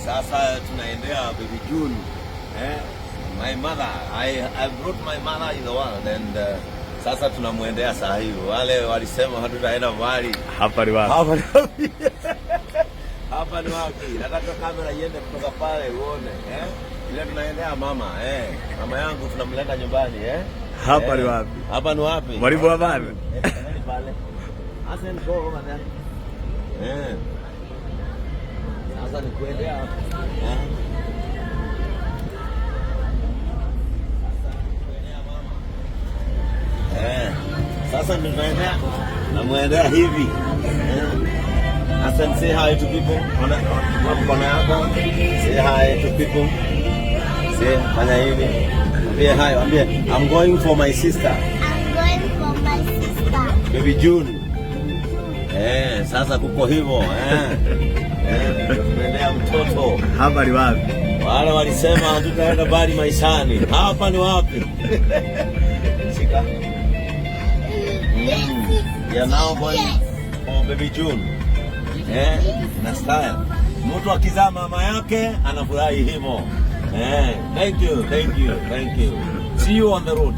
Sasa tunaendea Baby June. Eh? My mother, I brought my mother in the world and sasa tunamwendea saa hii. Wale walisema hatutaenda mbali. Hapa ni wapi? Hapa ni wapi? Hapa ni wapi? Nataka kamera iende kutoka pale uone, eh? Ile tunaendea mama, eh? Mama yangu tunamleta nyumbani, eh? Hapa ni Eh, wapi? Hapa ni wapi? Mwalimu wa wapi? Eh, nani pale? Asen go over there. Eh. Sasa ni kuendea. Eh. Sasa ni kuendea mama. Eh. Sasa ndio tunaendea. Namwendea hivi. Eh. Hassan, say hi to people. Ona ona mkono yako. Say hi to people. Say, fanya hivi. Ambie hi, ambie I'm going for my sister. I'm going for my sister. Baby June. Eh, sasa kuko hivyo eh. Eh, ndio tunaendea mtoto. Hapa ni wapi? Wale walisema hatutaenda mbali maishani. Hapa ni wapi? Shika. We are now going for Baby June. Eh, na style. Mtu akizaa mama yake anafurahi hivyo. Eh, thank you, thank you, thank you. See you on the road.